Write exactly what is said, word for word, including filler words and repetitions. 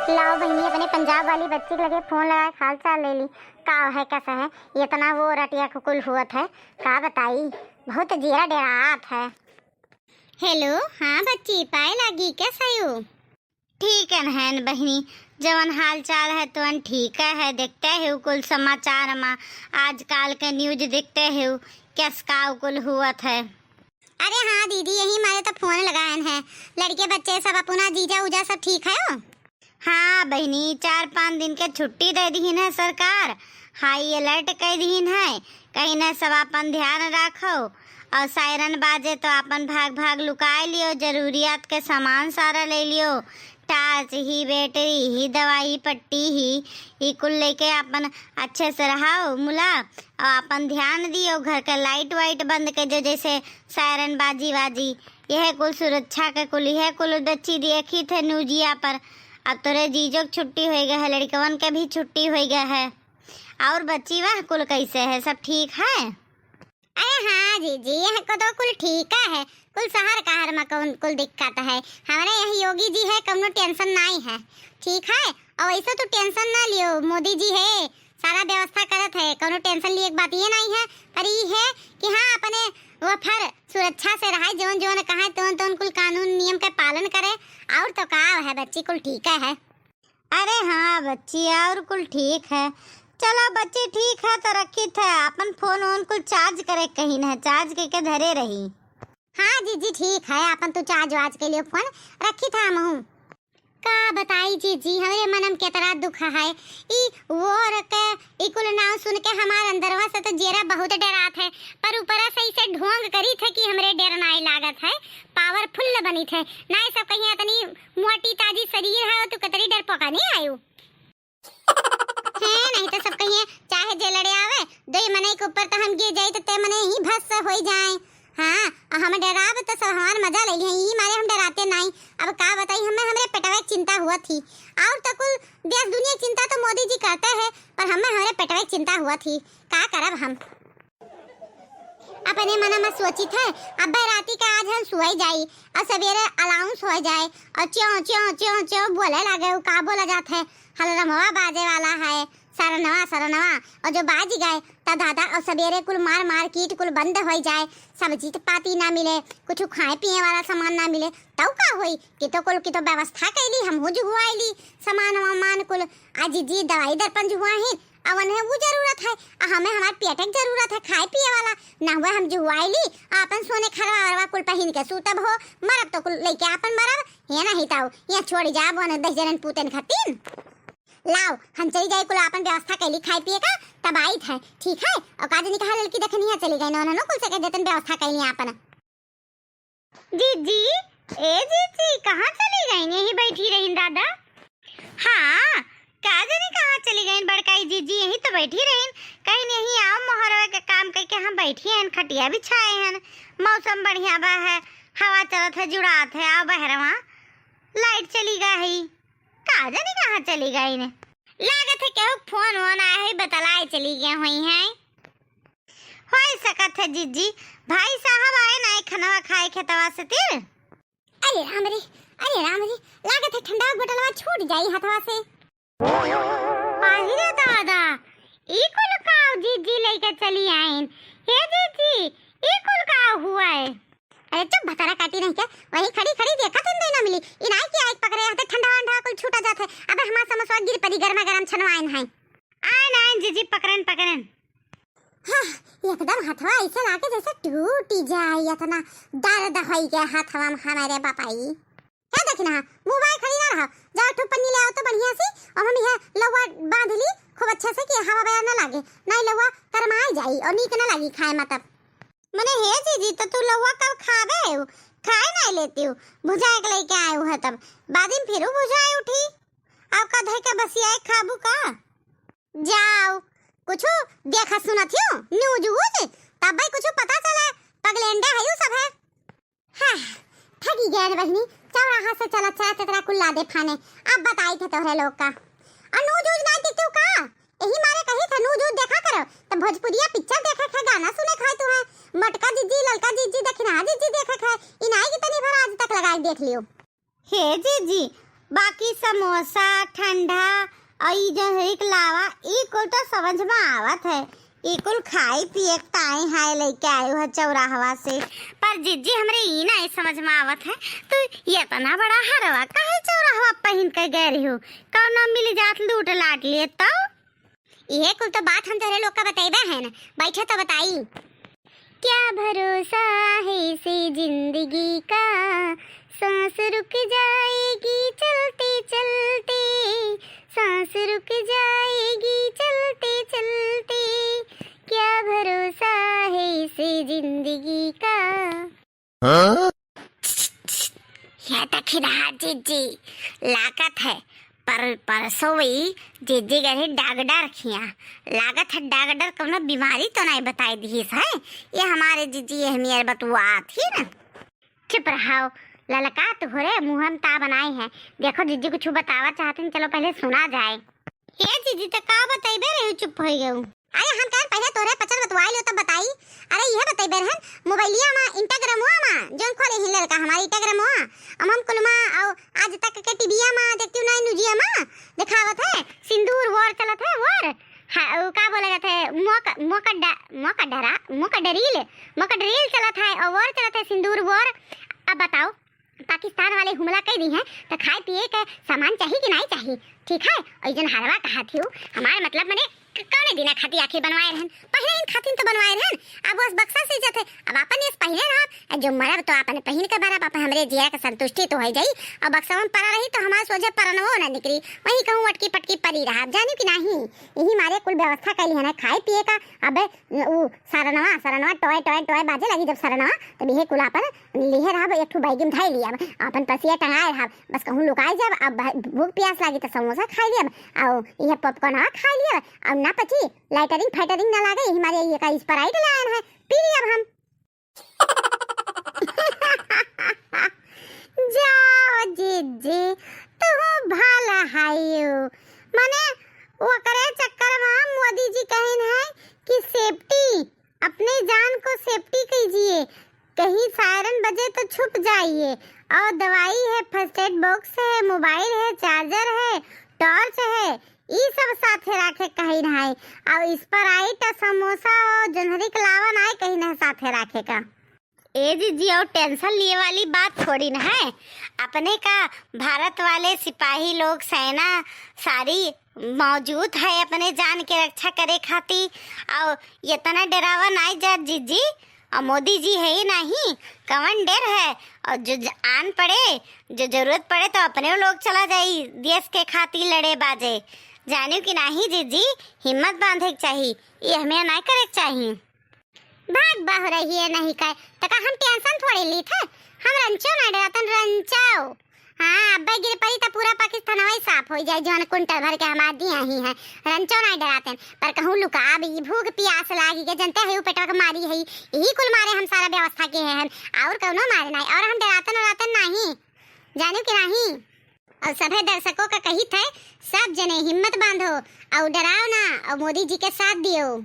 लाओ बहिनी, अपने पंजाब वाली बच्ची के लगे फोन लगाए, हाल चाल ले ली, का है, कैसा है, इतना वो रटिया कुकुल हुअत है, का बताई, बहुत जीरा डेरात है। हेलो, हाँ बच्ची, पाए लागी, कैसा हो? ठीक है नहन बहिनी, जवन हाल चाल है तवन ठीक है, देखते हो कुल समाचार मा, आजकल के न्यूज देखते हो, कैस का कुल हुअत है। अरे हाँ दीदी, यही मारे तो फोन लगायन है। लड़के बच्चे सब अपना जीजा उजा सब ठीक है हो? हाँ बहिनी, चार पाँच दिन के छुट्टी दे दीन है सरकार, हाई अलर्ट कर दीन है, कहीं न सब अपन ध्यान रखो और सायरन बाजे तो अपन भाग भाग लुकाए लियो, जरूरियात के सामान सारा ले लियो, टार्च ही, बैटरी ही, दवाई पट्टी ही, ई कुल लेके अपन अच्छे से रहो मुला, और अपन ध्यान दियो, घर के लाइट वाइट बंद कर दो, जैसे सायरन बाजी बाजी। यह कुल सुरक्षा के कुल, यह कुल बच्ची देखी थे न्यूजिया पर। अब तोरे जीजो के छुट्टी हो गए है, लड़कवन के भी छुट्टी हो गए है। और बच्ची वह कुल कैसे है, सब ठीक है? अरे हाँ जीजी, यह को तो कुल ठीक है, कुल शहर कहर में कौन कुल दिक्कत है। हमारे यही योगी जी है, कौनो टेंशन नहीं है, ठीक है। और वैसे तो टेंशन ना लियो, मोदी जी है, सारा व्यवस्था करत है, कौनो टेंशन लिए के बात ये नहीं है। पर ई है कि हाँ, अपने वो फर सुरक्षा से रहे, जौन जौन कहे तौन तौन कुल कानून नियम के पालन करे। और तो का है बच्ची, कुल ठीक है। अरे हाँ बच्ची, और कुल ठीक है। चलो बच्ची, ठीक है, तो रखी थे, अपन फोन वोन कुल चार्ज करे कहीं न, चार्ज के, के धरे रही। हाँ जीजी, ठीक है, अपन तू चार्ज वार्ज के लिए फोन रखी था हमहू। का बताई जीजी, हमरे मनम केतना दुख है। ई वोर के, ई कुल नाव सुन के हमार अंदरवा से तो जेरा बहुत डरात है, पर ऊपरा से इसे ढोंग करी थे कि हमरे डर नाई लागत है, पावरफुल बनी थे। नाई सब कहीं इतनी मोटी ताजी शरीर है, तू कतरी डर पोका नहीं आयु। है, नहीं तो सब कहिए, चाहे जे लड़े आवे, दो मनई के ऊपर तो हम गिर जाई, तो ते मनई ही भस्म होई जाए। हाँ, और हम डराब तो सब हमार मजा ले लिए, ई मारे हम डराते नहीं। अब का बताई, हमें हमरे पेटवा के चिंता हुआ थी। और तो कुल देश दुनिया के चिंता तो मोदी जी करते हैं, पर हमें हमरे पेटवा के चिंता हुआ थी। का करब हम? अपने मन में सोचित है, अब्बे राती का आज हम सुआई जाई, और सवेरे अलाउंस हो जाए, और च्यों, च्यों, च्यों, च्यों बोले लागे, उ का बोला जात है, हलरमवा बाजे वाला है, सरनवा, सरनवा, और जो बाज गए, त दादा, और सवेरे कुल मार, मार कीट कुल बंद हो जाए, सब्जी त पाती ना मिले, कुछ खाए पिए वाला सामान ना मिले, तब का होई? कि तो कुल की तो व्यवस्था कैली, हम हु जुहुआइली, सामान वामान कुल, आज जी दवाई दर्पण जुहुआ ही, अवन है वो जरूरत है, आ हमें हमार पेट के जरूरत है खाए पिए वाला, ना हुआ हम जुहुआइली, आपन सोने खरवा वरवा कुल पहिन के सूतब हो, मरब तो कुल लेके आपन मरब, ये नहीं ताऊ, ये छोड़ी जाब वन दस जनन पूतन खातिन। लाओ, हम चली जाई कुल आपन व्यवस्था कैली खाए पिए का, तब आई थे, ठीक है? और का जनी कहा लड़की देखनी है चली गई, ना, ना, ना, कुल से कह देतन व्यवस्था कैली आपन। जीजी, ए जीजी, कहाँ चली गईन? यहीं बैठी रहीन दादा। हाँ, का जानी कहाँ चली गईन बड़काई जीजी, यहीं तो बैठी रहीन। कहीं यहीं आओ मोहरवा के काम करके हम बैठी हैं, खटिया बिछाए हैं, मौसम बढ़िया बा है, हवा चलत है, जुड़ात है, आओ बहरवा। लाइट चली गई है, का जानी कहाँ चली गईन। लागत है केहू फोन वोन आए है, बतलाए चली गए हुई हैं। होई सकत है जीजी, भाई साहब आए ना खनवा खाए खेतवा से तिर। अरे राम रे, अरे राम रे, लागत है ठंडा बोतलवा छूट जाई हाथवा से। आही रे दादा, ई कुल का जीजी लेके चली आइन? हे जीजी, ई कुल का हुआ है? अरे चुप भतारा काटी नहीं के, वही खड़ी खड़ी देखत हन दोनों मिली। ई नाई की आइक पकड़े रहते, ठंडा वंडा कुल छूटा जात है। अबे हमार समोसवा गिर पड़ी, गर्मा गर्म छनवाइन है। आइन, आइन जीजी, पकड़न, पकड़न। हाँ, एकदम हथवा ऐसे लागे जैसे टूटी जाए, इतना दर्द होई गया हथवा में हमारे बापाई। क्या देखी ना, मुँह बाय खड़ी ना रहो, जाओ ठो पन्नी ले आओ तो बढ़िया से, और हम यह लौवा बांध ली खूब अच्छे से कि हवा बया ना लागे, नहीं लौवा करमाई जाई और नीक ना लागी खाए में तब। मने हे जीजी, तो तू लौवा कब खावे हो? खाए नहीं लेती हो, भुजाए के लेके आए हो तब, बाद में फिर भुजाए उठी, अब का धई के बसियाए खाबू का? जाओ, कुछु देखत सुनत हो, न्यूज व्यूज, तब भाई कुछु पता चले, पगलेंडे है यू सब है। हाँ, थकी गए रे बहिनी, चौराहा से चलत चलत इतना कुल्ला दे फाने, अब बताई थे तोहरे लोग का। और न्यूज व्यूज नहीं देखते हो का? यही मारे कही थे न्यूज व्यूज देखा करो, तो भोजपुरिया पिक्चर देखे थे, गाना सुने खाए तू है, मोटका जीजी, ललका जीजी, दखिना जीजी देखे थे, इनाई की तनी भर आज तक लगाई देख लियो। हे जीजी, बाकी समोसा, ठंडा और ई जो है एक लावा, ई कुल तो समझ में आवत है। ई कुल खाए पिए के ताई हाय लेके आयो है चौराहवा से। पर जिज्जी, हमरे ई ना समझ में आवत है, तू इतना बड़ा हरवा काहे चौराहवा पहिन के गए रही हो? कौनो मिल जात लूट लाट लिए तो? इहे कुल तो बात हम तोहरे लोग का बतैबे हैं न, बैठे तो बताई। क्या भरोसा है इसे जिंदगी का, सांस रुक जाएगी चलते चलते, सांस रुक जाएगी चलते चलते, क्या भरोसा है इसे जिंदगी का। हाँ? ये देखी रहा जिज्जी, लागत है पर परसों ही जिज्जी गए डॉक्टर खिया, लागत है डॉक्टर कौनो बीमारी तो नहीं बताई दिहिस है। ये हमारे जिज्जी ये हमियर बतुआत ही ना। चुप रहाओ ललका, तुहरे मुँह में ता बनाए हैं। देखो जिज्जी कुछ बतावा चाहते हैं, चलो पहले सुना जाए। हे जिज्जी, त का बतइबे रहे, चुप होइ गऊ। अरे हम कहन पहिले तोहरे पचर बतवाई लियो तब बताई। अरे इहे बतइबे रहन, मोबाइलिया मा, Instagram मा, जौन खोले ही लड़का हमारे Instagram मा, अमम कुलमा, और आज तक के टीविया मा, देखती हूँ ना न्यूजिया मा, दिखावत है, सिंदूर वॉर चलत है, वॉर। हाँ, वो का बोला जाता है, मोक, मोकड्डा, मोकड्डरा, मोकड्डरील, मोकड्डरील चलत है, और वॉर चलत है, सिंदूर वॉर। अब बताओ, पाकिस्तान वाले हमला कइ दी हैं, त खाए पिए के सामान चाही कि नाहीं चाही? ठीक है, और जौन हरवा कहा थी, हमारे मतलब मने क-, कौने दिना खाती आखिर बनवाए रहन? पहिरे इन खातिन तो बनवाए रहन। अब बस बक्सा से जथे, अब आपन यस पहिरे रहब, जो मरब तो आपन पहिन के मरब, आप हमरे जिया के संतुष्टि तो होइ जाई। और बक्सा में परा रही तो हमारे सोझे परनवो ना निकली, वहीं कहूँ अटकी पटकी परी रहब, जानी कि नाहीं? यही मारे कुल व्यवस्था कैली है ना खाए पिए का। अब उ सरनवा, सरनवा टॉय, टॉय, टॉय बाजे लगी जब सरनवा, तब इहे कुल आपन लिहे रहब, एक ठो बैग में धइ लियब, आपन पसिया टंगाए रहब, बस कहूँ लुकाए जाब, अब भ-, भूख प्यास लागी त समोसा खाइ लियब, और इहे पॉपकॉर्नवा खाइ लियब, और ना पची, लाइटरिंग फाइटरिंग ना लागे, यही मारे ये का Sprite लायन है, पी लियब हम। जाओ जिज्जी, तू भला हायो, मने ओकरे चक्कर में मोदी जी कहिन है कि safety अपने जान को safety कीजिए, कहीं siren बजे तो छुप जाइए। और दवाई है, first aid box है, मोबाइल है, चार्जर है, टॉर्च है, ई सब साथे राखे कहीं नहीं। और Sprite, समोसा और जोन्हरी के अलावा नहीं कहीं नहीं साथे राखे का। ए जिज्जी, और tension लिए वाली बात थोड़ी न है। अपने का भारत वाले सिपाही लोग, सेना सारी मौजूद है अपने जान के रक्षा करे खातिर। और इतना डरावा नाई जात जिज्जी, और मोदी जी है ही नहीं, कवन डर है? और जो ज-, आन पड़े, जो जरूरत पड़े तो अपने लोग चला जाई देश के खातिर लड़े बाजे। जानियो कि नाहीं जिज्जी, हिम्मत बांधे के चाही, ये हमें नाई करे के चाही। भाग बहु रही है नहीं कहे, त का हम tension थोड़ी लीत है? हम रंचो ना डरातन, रंचो। हाँ, अब्बे गिर पड़ी त पूरा पाकिस्तानवा ही साफ होइ जाए, जौन कुंटल भर के हमार दिया ही है। रंचो ना डरातन, पर कहूँ लुकाब, ई भूख पियास लागी के जनते है, उ पेटवा के मारी है, यही कुल मारे हम सारा व्यवस्था किहे हैं, और कौनो मारे नहीं, और हम डरातन उरातन नहीं, जानियो कि नहीं? और सभे दर्शकों का कहित है, सब जने हिम्मत बांधो, और डराओ ना, और मोदी जी के साथ दियो।